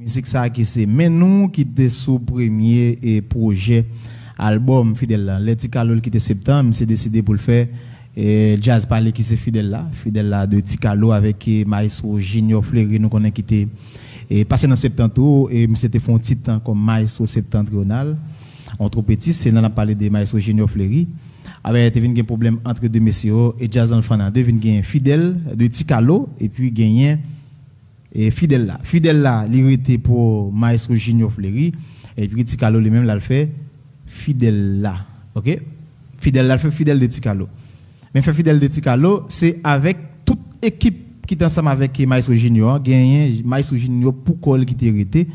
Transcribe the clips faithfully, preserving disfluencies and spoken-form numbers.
Mizik sa ki se Men Nou ki te sou premye e pwojè albòm Fidel la. Lè Ti Kalo l kite Septan, misye deside pou l fè e djaz pa li ki se Fidel la. Fidel la de Ti Kalo avèk e Maestro Junior Fleury, nou konnen ki te e pase nan Septan tou, e misye te fè yon tit an kòm Maestro Septentrional, yon twonpetis, se nan n ap pale de Maestro Junior Fleury. Abè, te vin gen pwoblèm antre de mesye yo, e djaz lan fann an de, vin gen Fidel de Ti Kalo, epi genyen e Fidel la. Fidel la, li rete pou Maestro Junior Fleury, epi Ti Kalo li menm l al fè Fidel la. Oke? Fidel la, l fè Fidel de Ti Kalo. Men fè Fidel de Ti Kalo, se avèk tout ekip ki te ansanm avèk Maestro Junior an, genyen Maestro Junior pou kò l ki te rete,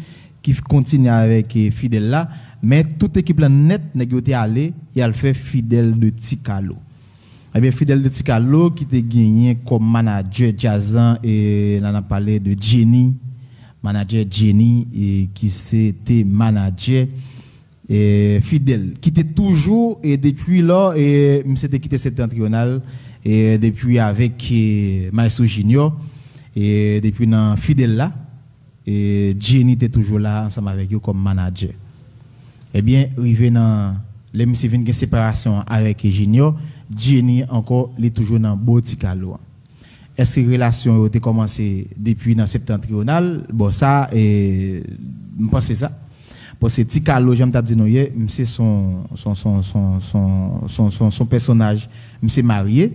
ki kontinye avèk e Fidel la, men tout ekip lan nèt, nèg yo te ale, y al fè Fidel de Ti Kalo. Ebyen, Fidel de Ti Kalo ki te genyen kòm manadjè djaz lan, e la n ap pale de Jenny, manadjè Jenny, e ki se te manadjè e Fidel, ki te toujou, e depi lò, e misye te kite Septentrional, e depi avèk e Maestro Junior, e depi nan Fidel la, e Jenny te toujou la ansanm avèk yo kòm manadjè. Ebyen, rive nan, lè misye vin gen separasyon avèk Junior, Jenny ankò, li toujou nan bò Ti Kalo an. Èske relasyon yo te kòmanse depi nan Septentrional? Bon, sa, e, m panse sa. Paske Ti Kalo, jan m t ap di nou yè, misye se yon, se yon, se yon, se yon, se yon, se yon, se yon, se yon pèsonaj, misye marye.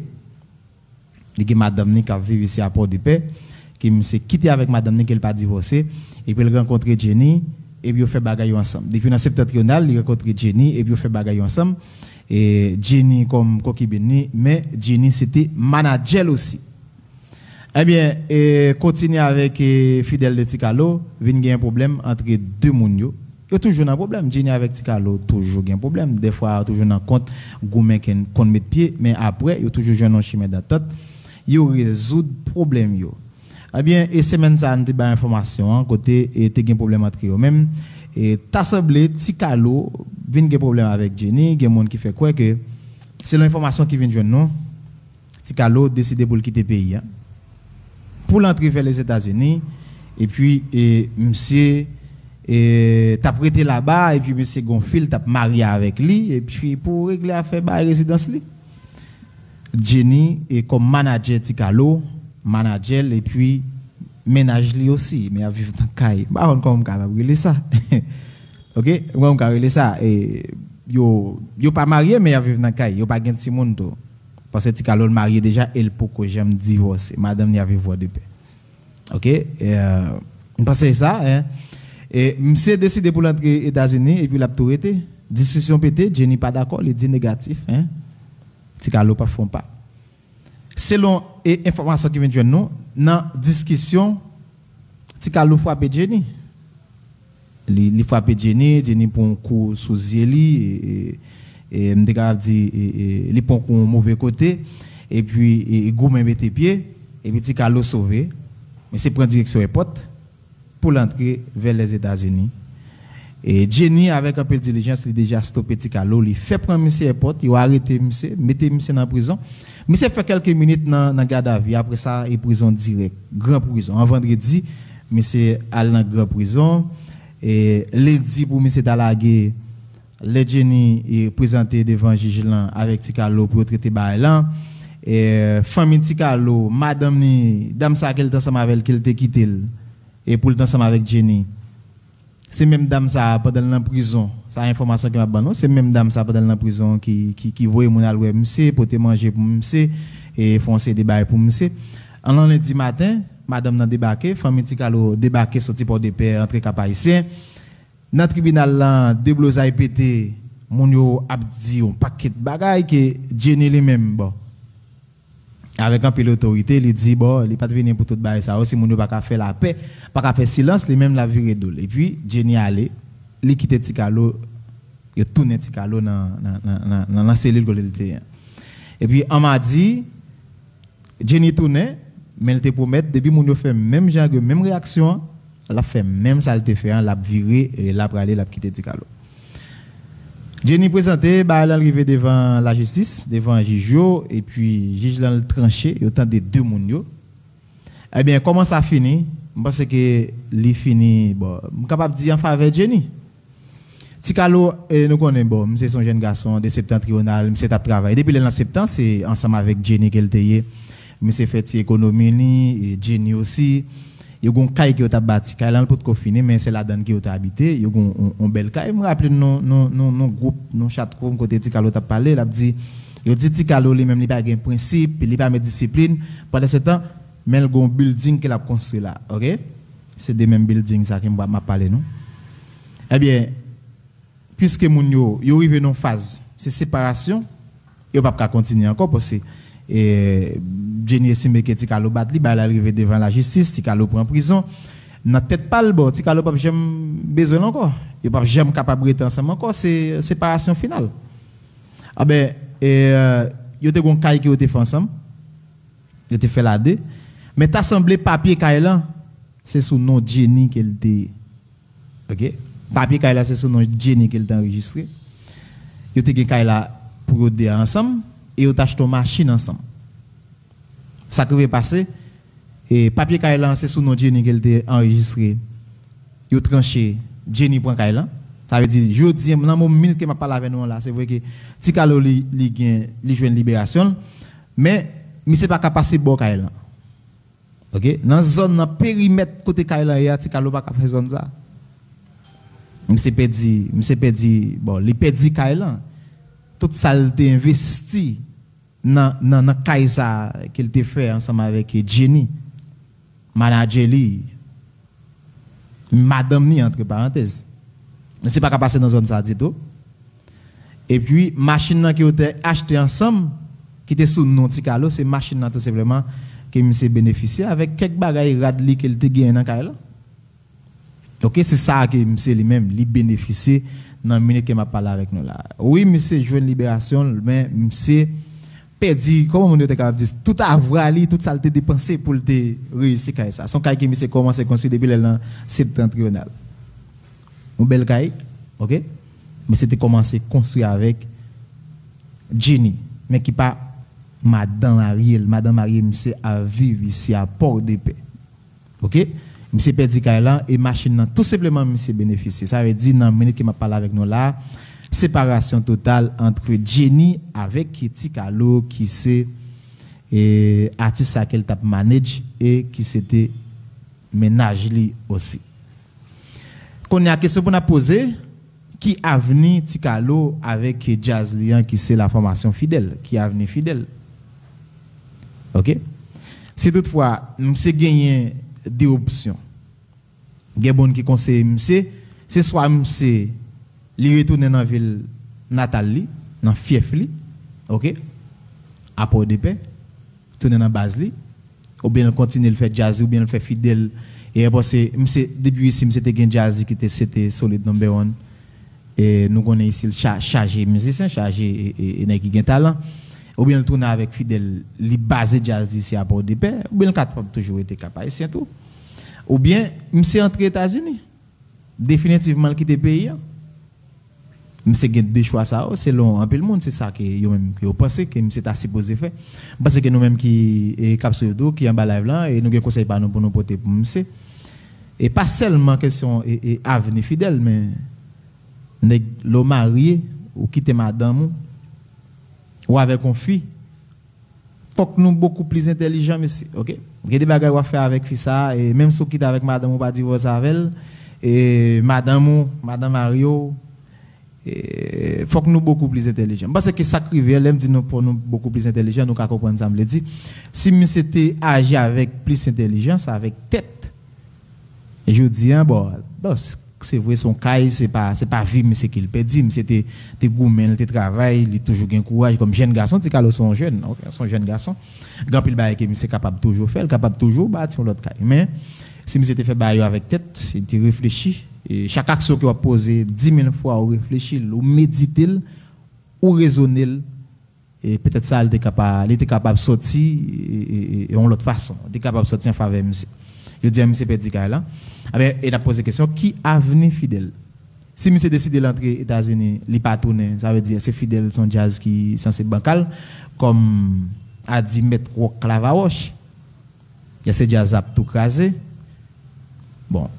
Li gen madanm ni k ap viv isi a Pòdepè, ke misye kite avèk madanm ni, ke l pa divòse, epi l rankontre Jenny, epi yo fè bagay yo ansanm. Depi nan Septentrional, li rankontre Jenny, epi yo fè bagay yo ansanm. E Jenny kòm konkibin ni, men Jenny se te manadjè l osi. Ebyen, e kontinye avèk e Fidel de Ti Kalo, vin gen pwoblèm antre de moun yo. Yo toujou nan pwoblèm. Jenny avèk Ti Kalo toujou gen pwoblèm. Dèfwa, yo toujou nan kont, goumen, konn met pye, men apre, yo toujou jwenn yon chimen dantant. Yo rezoud pwoblèm yo. Ebyen, e semèn sa a, nou te bay enfòmasyon an, kote e te gen pwoblèm antre yo menm. E ta sanble, Ti Kalo vin gen pwoblèm avèk Jenny. Gen moun ki fè kwè ke, selon enfòmasyon ki vin jwenn nou, Ti Kalo deside pou l kite peyi a, pou l antre vè Lèzetazini, epi e, misye e, t ap rete laba, epi misye gon fi l t ap marye avèk li, epi pou regle afè bay rezidans li. Jenny, e kòm manadjè Ti Kalo, manadjè l, epi mennaj li osi, men y ap viv nan kay. M pa konn kòman m kapab rele sa. Oke? Kòman m ka rele sa? E, yo, yo pa marye, men y ap viv nan kay. Yo pa gen timoun tou. Paske Ti Kalo l marye deja e l poko janm divòse. Madanm li ap viv Pòdepè. Oke? E, m panse sa, en. E, misye deside pou l antre Etazini, epi l ap tou rete. Diskisyon pete, Jenny pa dakò, li di negatif, en. Ti Kalo pa fè yon pa. Selon e, enfòmasyon ki vin jwenn nou, nan diskisyon, Ti Kalo frape Jenny. Li, li frape Jenny, Jenny pran yon kou sou zye li, e, e, e, m te kapab di, e, e, li pran yon kou yon move kote, epi e, e, goumen mete pye, epi Ti Kalo sove. Misye pran direksyon èpòt pou l antre vè Lèzetazini. E Jenny, avèk anpil dilijans, li deja stope Ti Kalo, li fè pran misye èpòt, yo arete misye, mete misye nan prizon. Misye fè kèlke minit nan, nan gadavi, apre sa, e prizon dirèk, gran prizon. An vandredi, misye al nan gran prizon. E lendi pou misye ta lage, lè Jenny, e, prezante devan jij lan avèk Ti Kalo pou yo trete bagay lan. E, fanmi Ti Kalo, madanm ni, dam sa ke l t ansanm avè l, ke l te kite l, e pou l t ansanm avèk Jenny. Se menm dam sa, pandan l nan prizon, sa enfòmasyon ke m ap ban nou, se menm dam sa, pandan l nan prizon, ki, ki, ki voye moun al wè misye, pote manje pou misye, e fè yon seri de bagay pou misye. An lendi maten, madanm nan debake, fanmi Ti Kalo debake soti Pòdepè, antre Kap Ayisyen. Nan tribinal lan, deblozay pete, moun yo ap di yon pakèt bagay ke Jenny li menm, bon, avèk anpil otorite, li di, bon, li pa t vini pou tout bagay sa yo, si moun yo pa ka fè lapè, pa ka fè silans, li menm l ap vire do l. Epi, Jenny ale, li kite Ti Kalo, yo tounen Ti Kalo nan, nan, nan, nan, nan, nan selil kote l te ye an. Epi, an madi, Jenny tounen, men l te pwomèt, depi moun yo fè menm jan ak yo, menm reyaksyon an, l ap fè menm sa l te fè an, l ap vire, e l ap prale, l ap kite Ti Kalo. Jenny prezante, bagay lan rive devan lajistis, devan jij yo, epi jij lan l tranche, yo tande de moun yo. Ebyen, kòman sa fini? M panse ke li fini, bon, m kapab di an favè Jenny. Ti Kalo, eh, nou konnen, bon, misye se yon jèn gason de Septentrional, misye t ap travay. Depi lè l nan Septan, se ansanm avèk Jenny ke l te ye. Misye fè ti ekonomi li, e Jenny osi. Yo gon kay ke yo t ap bati. Kay lan potko fini, men se ladan l ke yo t abite. Yo gon yon, yon bèl kay. M raple n non, non, non, non gwoup, non chat room kote Ti Kalo t ap pale, l ap di, yo di Ti Kalo li menm li pa gen prensip, li pa met disiplin. Pandan se tan, men l gon building ke l ap konstwi la, oke? Se de menm building sa ke m ap pale nou. Ebyen, piske moun yo, yo rive nan faz, se separasyon, yo p ap ka kontinye ankò, paske, e, Jenny estime ke Ti Kalo bat li, bagay la rive devan lajistis, Ti Kalo pran prizon. Nan tèt pa l, bon, Ti Kalo p ap janm bezwen l ankò. Yo p ap janm kapab rete ansanm ankò, se separasyon final. Anben, e, yo te gon kay ke yo te fè ansanm. Yo te fè l a de. Men ta sanble papye kay lan, se sou non Jenny ke l te ye. Oke? Papye kay la, se sou non Jenny ke l te anrejistre. Yo te gen kay la pou yo de a ansanm, e yo t achte yon machin ansanm. Sa k rive pase, e papye kay lan, se sou non Jenny ke l te anrejistre. Yo tranche, Jenny pran kay lan. Sa vle di, jodi a, nan moman ke m ap pale avè nou an la, se vre ke Ti Kalo li, li gen, li jwenn liberasyon l, men misye pa ka pase bò kay lan. Oke? Nan zòn, nan perimèt kote kay lan ye a, Ti Kalo pa ka fè zòn sa. Misye pèdi, misye pèdi, bon, li pèdi kay lan. Tout sa l te envesti nan, nan, nan kay sa ke l te fè ansanm avèk Jenny, manadjè li, madanm ni, antre parantèz. Misye pa ka pase nan zòn sa ditou. Epi, machin nan ke yo te achte ansanm, ki te sou non Ti Kalo, se machin nan tou senpleman ke misye benefisye avèk kèk bagay rad li ke l te genyen nan kay lan. Oke, se sa ke misye li menm, li benefisye nan minit ke m ap pale avèk nou la. Wi, misye jwenn liberasyon l, men misye pèdi, kòman moun yo te kapab di, tout avwa li, tout sa l te depanse pou l te reyisi kay sa. Se yon kay ke misye kòmanse konstwi depi lè l nan Septentrional. Yon bèl kay, oke? Misye te kòmanse konstwi avèk Jenny, men ki pa madan marye l. Madan marye misye ap viv isi a Pòdepè. Oke? Misye pèdi kay lan e machin nan tou senpleman misye benefisye. Sa vle di nan minit ke m ap pale avèk nou la, separasyon total antre Jenny avèk Ti Kalo ki se, e, atis sa ke l t ap manage e ki se te mennaj li osi. Kounye a, kesyon pou n ap poze, ki avni Ti Kalo avèk djaz li an ki se la fòmasyon Fidèl? Ki avni Fidèl? Oke? Si toutfwa, misye genyen de opsyon. Gen moun ki konseye misye, se swa misye, li retounen nan vil natal li, nan fyèf li, oke? A Pòdepè, tounen nan baz li, oubyen l kontinye l fè djaz li, oubyen l fè Fidèl. E m panse, misye, depi isi, misye te gen djaz li ki te, se te solid number one. E nou konnen isi l cha-, chaje mizisyen, chaje e, e, e nèg ki gen talan. Oubyen l tounen avèk Fidèl, li baze djaz li isi a Pòdepè, oubyen l kapab toujou rete Kap Ayisyen tou. Oubyen, misye antre Etazini. Definitivman, l kite peyi a. Misye gen de chwa sa yo, selon anpil moun, se sa ke yo menm ke yo panse ke misye ta sipoze fè. M panse ke nou menm ki, e, k ap swiv tou, ki anba live lan, e nou gen konsèy pa nou pou nou pote pou misye. E pa sèlman kesyon, e, e, avni Fidèl, men nèg, lè w marye, ou kite madanm ou, ou avèk yon fi, fòk nou bokou plis entèlijan, mesye, oke? Gen de bagay w ap fè avèk fi sa a, e menm si w kite avèk madanm ou, pa divòse avè l, e madanm ou, madan mari w, e fòk nou bokou plis entèlijan. M panse ke sa k rive, lè m di nou fò nou bokou plis entèlijan, nou ka konprann sa m vle di. Si misye te aji avèk plis entèlijans, avèk tèt, jodi a, bon, bon, se vre, se yon kay, se pa, se pa vi misye ke l pèdi. Misye te, te goumen, l te travay, li toujou gen kouraj kòm jèn gason. Ti Kalo se yon jèn, oke, se yon jèn gason. Gen anpil bagay ke misye kapab toujou fè, l kapab toujou bati yon lòt kay. Men, si misye te fè bagay yo avèk tèt, li te reflechi, e chak aksyon ke w ap poze, di mil fwa, ou reflechi l, ou medite l, ou rezone l, e petèt sa, li te kapab, li te kapab sòti, e, e, e, e yon lòt fason. Li te kapab sòti an favè misye. Yo di a misye pèdi kay lan. Ebyen, e n ap poze kesyon, ki avni Fidèl? Si misye deside l antre Etazini, li pa tounen, sa vle di, èske Fidèl se yon djaz ki sanse bankal, kòm a di mèt wòk Klavawòch? Èske djaz ap tou kraze? Bon,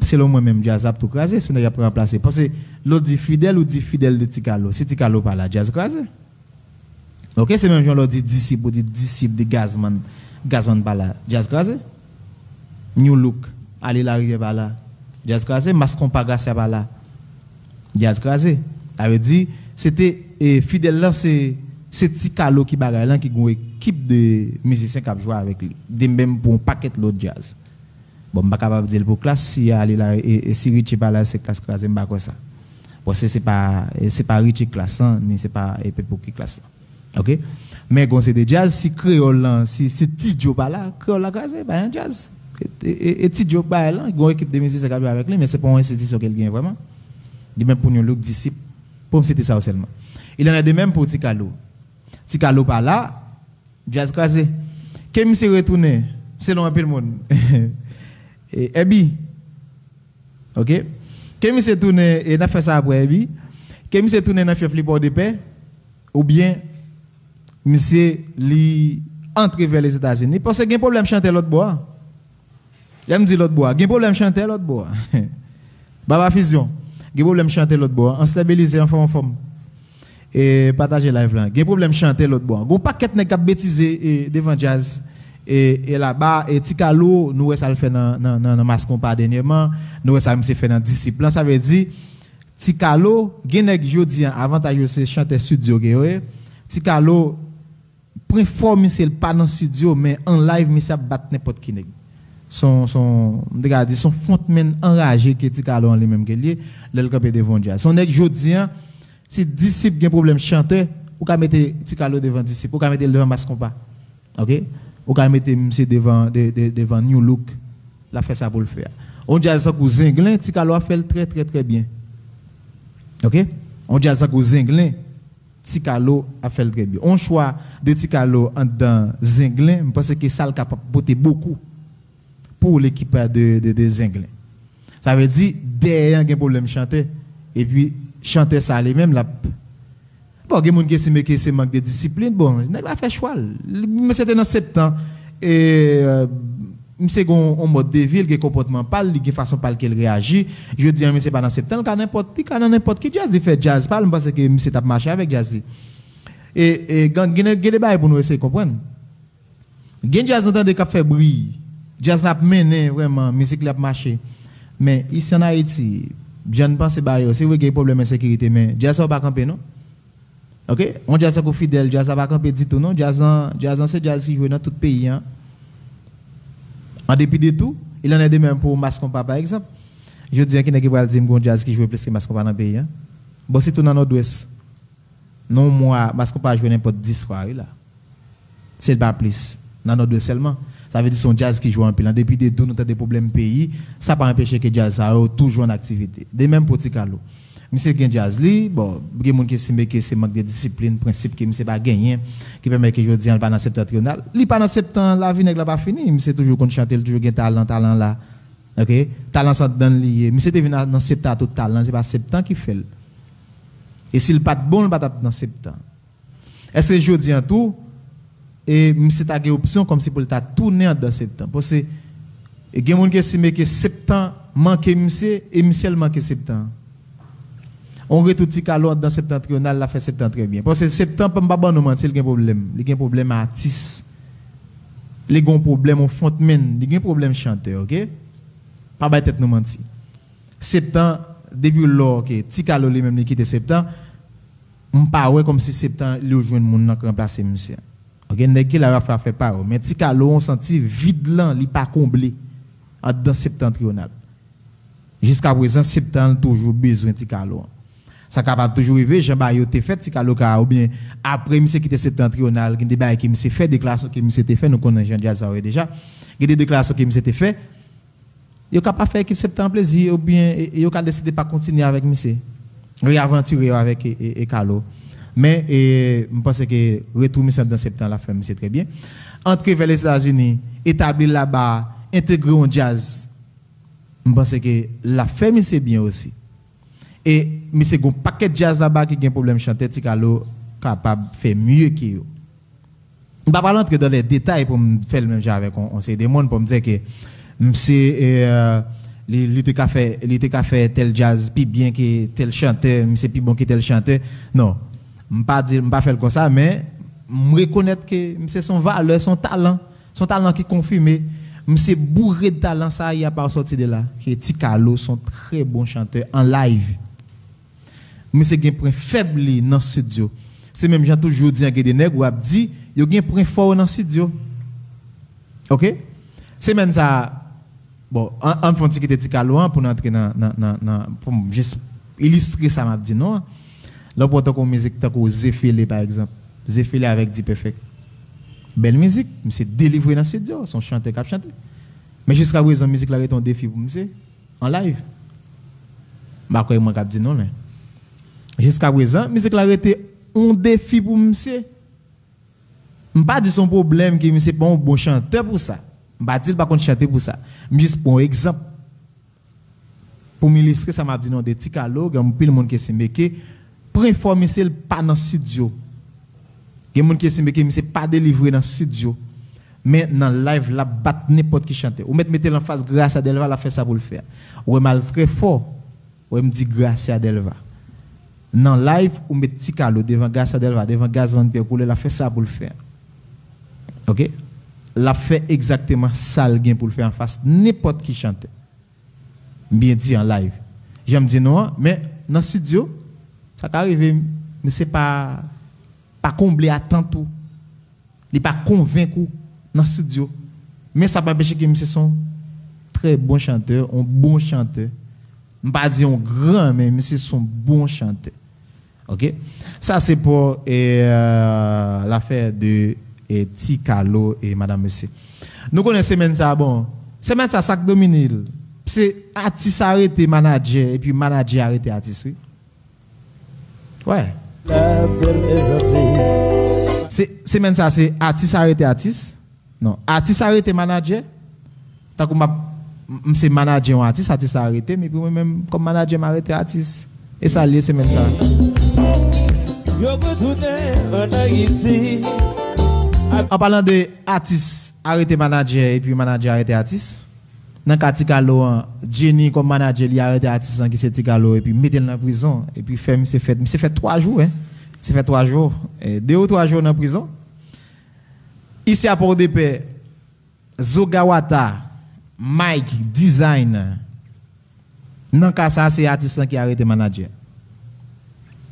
selon mwen menm, djaz ap tou kraze, se nèg ap ranplase. Paske lè w di Fidel, ou di Fidel de Ti Kalo. Si Ti Kalo pa la, djaz kraze. Ok, se menm jan lè w di disip, ou di disip de Gazman, Gazman pa la, djaz kraze. New Look, Ale Larivyè pa la, djaz kraze. Mass Konpa Gracia pa la, djaz kraze. Sa vle di, se te, e, Fidel lan, se, se Ti Kalo ki bagay lan, ki gon ekip de mizisyen k ap jwe avèk li. De menm pou yon pakèt lòt djaz. Bon, m pa kapab di l pou Klass, si Ale la, e, e si Richie pa la, se Klass kraze, m pa kwè sa. Bon, se, se pa, e se pa Richie Klass lan, ni se pa, e, Pepo ki Klass lan. Ok? Men gon se de djaz, si Kreyòl lan, si, si Ti Djo pa la, Kreyòl la kraze, pa yon djaz. E, e, e, e Ti Djo pa la, gon ekip de mizisyen k ap jwe avèk li, men se pa yon enstitisyon ke l gen vrèman. Li menm pou New Look, disip, pou m site sa yo sèlman. Il en est de même pou Ti Kalo. Ti Kalo pa la, djaz kraze. Ke misye retounen, selon anpil moun. E, Ebi. Ok? Ke misye tounen, e n ap fè sa apre, Ebi. Ke misye tounen nan fyèf li Pòdepè, oubyen misye li antre vè Lèzetazini. Paske gen pwoblèm chantè lòt bò a. Lè m di lòt bò a, gen pwoblèm chantè lòt bò a. Baba Fusion, gen pwoblèm chantè lòt bò a. Anstè Belize anfòm, anfòm. E pataje live lan. Gen pwoblèm chantè lòt bò a. Gon pakèt nèg k ap betize, e, devan djaz. E, e laba, e Ti Kalo, nou wè sa l fè nan, nan, nan, nan Mass Konpa dènyèman. Nou wè sa misye fè nan Disip lan. Sa vle di, Ti Kalo, gen nèg jodi an, avantaj yo se chantè estidyo ke yo ye. Ti Kalo, pran fò misye, l pa nan estidyo, men an live, misye ap bat nenpòt ki nèg. Se yon, se yon, m te ka di, se yon frontman anraje ke Ti Kalo an li menm ke l ye, lè l kanpe devan yon djaz. Se yon nèg jodi an, si Disip gen pwoblèm chantè, ou ka mete Ti Kalo devan Disip, ou ka mete l devan Mass Konpa. Ok? Ou ka mete misye devan, de, de, devan New Look, l ap fè sa pou l fè a. On djaz tankou Zenglen, Ti Kalo ap fè l trè, trè, trè byen. Ok? On djaz tankou Zenglen, Ti Kalo ap fè l trè byen. On chwa de Ti Kalo anndan Zenglen, m panse ke sa l kapab pote bokou pou lekip de, de, de Zenglen. Sa vle di, dèyè an gen pwoblèm chantè. Epi, chantè sa li menm, l ap... Bon, gen moun ki estime ke se mank de disiplin. Bon, nèg la fè chwa l. Li, misye te nan Septan. E, euh, misye gen yon mòd de vi, l gen konpòtman pa l, li gen fason pa l ke l reyaji. Jodi an, misye pa nan Septan, l ka nenpòt, li ka nan nenpòt ki djaz, li fè djaz pa l, m panse ke misye t ap mache avèk djaz li. E, e gen, gen, gen de bagay pou nou eseye konprann. Gen djaz nou tande k ap fè bri. Djaz la ap mennen vrèman, mizik li ap mache. Men isi an Ayiti, jan n panse bagay yo, se vre gen pwoblèm ensekirite, men djaz sa yo pa kanpe non. Ok? On djaz tankou Fidel, djaz la pa kanpe ditou non. Djaz lan, djaz lan se djaz ki jwe nan tout peyi an. An depi de tou, il en est de même pou Mass Konpa, pa egzanp. Jodi an, ki nèg ki pral di m gen yon djaz ki jwe plis ke Mass Konpa nan peyi an? Bon, sitou nan Nòdwès. Nan yon mwa, Mass Konpa jwe nenpòt dis fwa, wi la. Si l pa plis. Nan Nòdwès sèlman. Sa vle di se yon djaz ki jwe anpil. An depi de tou, nou tande pwoblèm peyi, sa pa anpeche ke djaz sa yo toujou an aktivite. De menm pou Ti Kalo. Misye gen djaz li, bon, gen moun ki estime ke se mank de disiplin, prensip ke misye pa genyen, ki pèmèt ke jodi an l pa nan Septantriyonal. Li pa nan Septan, lavi nèg la pa fini. Misye toujou konn chante, li toujou gen talan, talan la. Ok? Talan sa anndan l li ye. Misye te vin nan, nan Septan a tout talan, se pa Septan ki fè l. E si l pa t bon, l pa t ap nan Septan. Èske jodi an tou, e misye ta gen opsyon kòmsi pou l ta tounen anndan Septan? Paske, e gen moun ki estime ke Septan manke misye, e misye l manke Septan. On retou Ti Kalo anndan Septantriyonal, l ap fè Septan trè byen. Paske Septan, m pa ban nou manti, l gen pwoblèm. Li gen pwoblèm atis. Li gen pwoblèm on frontman, li gen pwoblèm chantè, ok? Pa bay tèt nou manti. Septan, depi lò ke Ti Kalo li menm li kite Septan, m pa wè kòmsi Septan li jwenn moun nan k ranplase misye. Ok, nèg ki la yo ap fè pa yo. Men Ti Kalo, on santi vid lan, li pa konble anndan Septantriyonal. Jiska prezan, Septan toujou bezwen Ti Kalo an. Sa kapab toujou rive, jan bagay yo te fèt, Ti Kalo ka, oubyen apre misye kite Septantriyonal, gen de bagay ke misye fè, deklarasyon ke misye te fè, nou konnen jan djaz sa yo ye deja. Gen de deklarasyon ke misye te fè, yo ka pa fè ekip Septan an plezi, oubyen e, e yo ka deside pa kontinye avèk misye. Reyavantire yo avèk e, e, e Kalo. Men, e, m panse ke retou misye anndan Septan la fè misye trè byen. Antre vè Lèzetazini, etabli laba, entegre yon djaz, m panse ke l ap fè misye byen osi. E misye gon pakèt djaz laba ki gen pwoblèm chantè, Ti Kalo kapab fè mye ke yo. M pa pral antre dan lè detay pou m fè l menm jan avèk on, on seri de moun, pou m di ke misye, e, euh, li, li te ka fè, li te ka fè tèl djaz pi byen ke tèl chantè, misye pi bon ke tèl chantè. Non. M pa di, m pa fè l konsa, men m rekonèt ke misye se yon valè, se yon talan. Se yon talan ki konfime. Misye boure de talan, sa y a pa sòti de la. Ke Ti Kalo se yon trè bon chantè an live. Misye gen pwen fèb li nan estidyo. Se menm jan toujou di an gen de nèg w ap di, yo gen pwen fò yo nan estidyo. Ok? Semèn sa a, bon, an, an fè yon ti kite Ti Kalo an pou n antre nan, nan, nan, nan, pou m jis ilistre sa m ap di nou an. Lè w pran tankou mizik tankou Zefele, pa egzanp. Zefele avèk D-Perfect. Bèl mizik, misye delivre nan estidyo, se yon chantè k ap chante. Men jiska prezan, mizik la rete yon defi pou misye, an live. M pa kwè mwen k ap di nou, men. Jiska prezan, mizik la rete yon defi pou misye. M pa di se yon pwoblèm ke misye pa yon bon chantè pou sa. M pa di l pa konn chante pou sa. M jis pran yon egzanp. Pou m ilistre sa m ap di nou de Ti Kalo, gen anpil moun ki estime ke pwen fò misye l pa nan estidyo. Gen moun ki estime ke misye pa delivre nan estidyo. Men nan live, l ap bat nenpòt ki chantè. Ou mèt mete l anfas Gracia Delva, l ap fè sa pou l fè a. Ou wè m al trè fò. Ou wè m di Gracia Delva. Nan live, ou met Ti Kalo devan Gracia Delva, devan Gazman Pierre Couleur, l ap fè sa pou l fè a. Ok? L ap fè egzakteman sa l gen pou l fè anfas nenpòt ki chantè. M byen di an live. Jan m di nou an, men nan estidyo, sa ka rive, misye pa, pa konble atant ou. Li pa konvenk ou nan estidyo. Men sa pa anpeche ke misye se yon trè bon chantè, yon bon chantè. M pa di yon gran, men misye se yon bon chantè. Ok? Sa se pou e, euh, lafè de e, Ti Kalo e madanm mesye. Nou konnen semèn sa, bon, semèn sa, sa k domine l, se atis arete manadjè, epi manadjè arete atis, wi. Wè. Se, semèn sa, se atis arete atis. Non, atis arete manadjè. Tankou m ap, m, m se manadjè yon atis, atis la arete m, epi mwen menm, kòm manadjè, m arete atis. E sa l ye semèn sa. Yo retounen ann Ayiti. An palan de atis arete manadjè, epi manadjè arete atis. Nan ka Ti Kalo an, Jenny kòm manadjè, li arete atis lan ki se Ti Kalo, epi mete l nan prizon, epi fè misye fè, misye fè twa jou, en. Misye fè twa jou, eh, de ou twa jou nan prizon. Isi a Pòdepè, Zogawata, Mike, Design. Nan ka sa, se atis lan ki arete manadjè.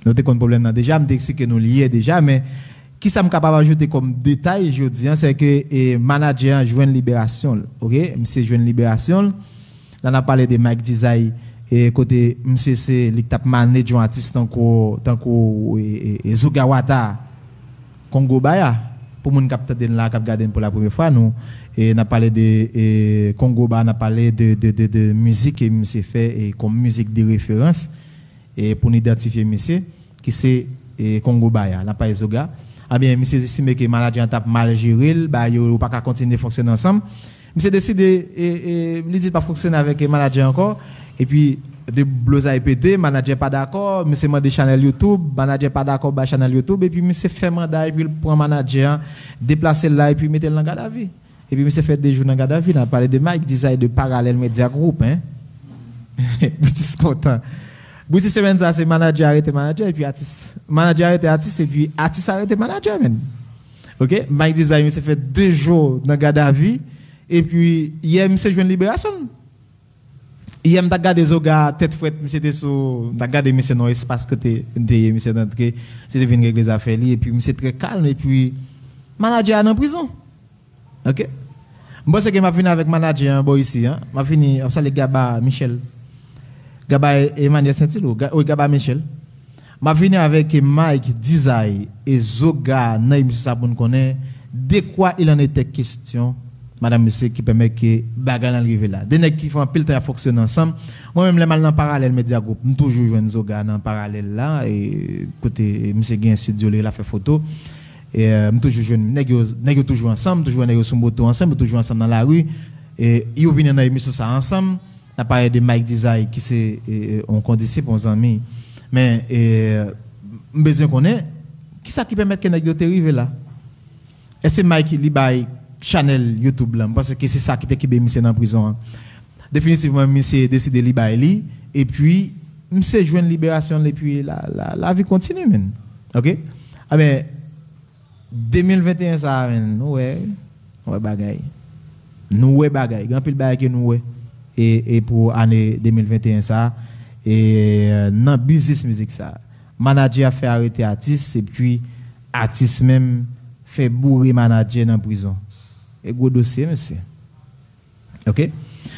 Nou te konn pwoblèm nan deja, m te eksplike nou li yè deja, men kisa m kapab ajoute kòm detay jodi an, se ke, e, manadjè an jwenn liberasyon l, ok? Misye jwenn liberasyon l. La n ap pale de Mike Dizay, e, kote misye se li k t ap manage yon atis tankou, tankou, e, e, e, Zogawata, Kongo Baya. Pou moun k ap tande n la, k ap gade n pou la premye fwa, nou, e, n ap pale de, e, Kongo Baya, n ap pale de, de, de, de mizik ke misye fè, e, kòm mizik de referans, e, pou n idantifye misye, ki se, e, Kongo Baya, n ap pale Zoga. Ebyen, misye estime ke manadjè an t ap mal jere l, ba yo, yo pa ka kontinye fonksyone ansanm. Misye deside, e, e, li di l p ap fonksyone avèk, e, manadjè ankò. Epi, de blozay pete, manadjè pa dakò, misye mande chanèl YouTube, manadjè pa dakò bay chanèl YouTube, epi misye fè manda, epi l pran manadjè an, deplase l la, epi mete l nan gadavi. Epi misye fè de jou nan gadavi, n ap pale de Mike Dizay de Parallel Media Group, en. Britis kontan. Britis semèn sa, se manadjè arete manadjè, epi atis. Manadjè arete atis, epi atis arete manadjè, menn. Ok? Mike Dizay, misye fè de jou nan gadavi, epi yè, misye jwenn liberasyon l. Yè, m t ap gade Zoga tèt frèt, misye te sou, m t ap gade misye nan espas kote m te ye, misye t antre, misye te vin regle zafè li, epi misye trè kalm, epi manadjè a nan prizon. Ok? M panse ke m ap vini avèk manadjè an bò isi, an. M ap vini, m ap salye Gaba Michel. Gaba E-, Emmanuel Saint-Hilou, Ga-, wi, Gaba Michel. M ap vini avèk Mike Dizay e Zoga nan emisyon sa pou n konnen de quoi il en était question, madam, mesye, ki pèmèt ke bagay lan rive la. De nèg ki fè anpil tan y ap fonksyone ansanm. Mwen menm, lè m al nan Parallel Media Group, m toujou jwenn Zoga nan Parallel la, e kote misye gen estidyo li, l ap fè foto. E, euh, m toujou jwenn nèg yo, nèg yo toujou ansanm, toujou wè nèg yo sou moto ansanm, yo toujou ansanm nan lari. E yo vini nan emisyon sa ansanm. N ap pale de Mike Dizay, ki se, e, e, yon kondisip, yon zanmi. Men, e, m bezwen konnen, kisa ki pèmèt ke nèg yo te rive la? Èske Mike li bay chanèl YouTube lan? M panse ke se sa ki te kenbe misye nan prizon an. Definitivman, misye deside li bay li, epi misye jwenn liberasyon l, epi la, la, lavi kontinye, menn. Ok? Aben, de mil venteyen sa a, menn, nou wè, nou wè bagay. Nou wè bagay. Gen anpil bagay ke nou wè. E, e pou ane de mil venteyen sa a, e, nan biznis mizik sa a. Manadjè ap fè arete atis, epi atis menm fè boure manadjè nan prizon. E gwo dosye, mesye. Ok?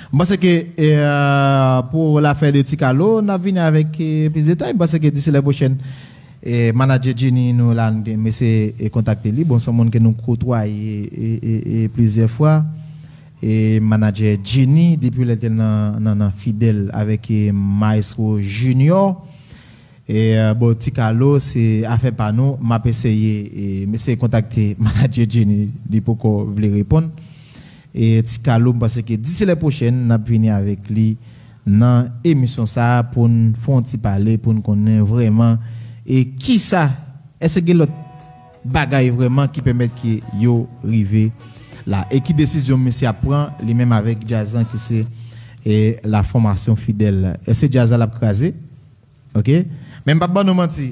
M panse ke, e, pou lafè de Ti Kalo, n ap vini avèk, e, plis detay. M panse ke disi lè pwochèn, e, manadjè Jenny nou la, nou gen, mesye, e, kontakte li. Bon, se yon moun ke nou kotwaye, e, e, e, plizyè fwa. E, manadjè Jenny, depi lè l te nan, nan, nan Fidèl avèk, e, Maestro Junior. E, e, bon, Ti Kalo, se afè pa nou. M ap eseye, e, m eseye kontakte manadjè Jenny, li poko vle reponn. E, Ti Kalo, m panse ke disi lè pwochèn, n ap vini avèk li nan emisyon sa a pou n fè yon ti pale, pou n konnen vrèman, e, kisa, èske gen lòt bagay vrèman ki pèmèt ke yo rive la. E ki desizyon misye ap pran, li menm avèk djaz lan ki se, e, la fòmasyon Fidèl. Èske djaz la l ap kraze? Ok? Men m p ap ban nou manti.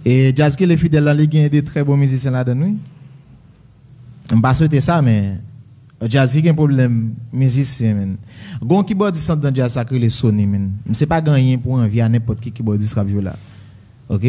E djaz ki rele Fidèl la, li gen de trè bon mizisyen ladan l, wi. M pa swete sa, men djaz ki gen pwoblèm mizisyen, menn. Gon kibòdis anndan djaz sa k rele Sony, menn. Misye pa gen anyen pou anvi a nenpòt ki kibòdis k ap jwe la. Ok?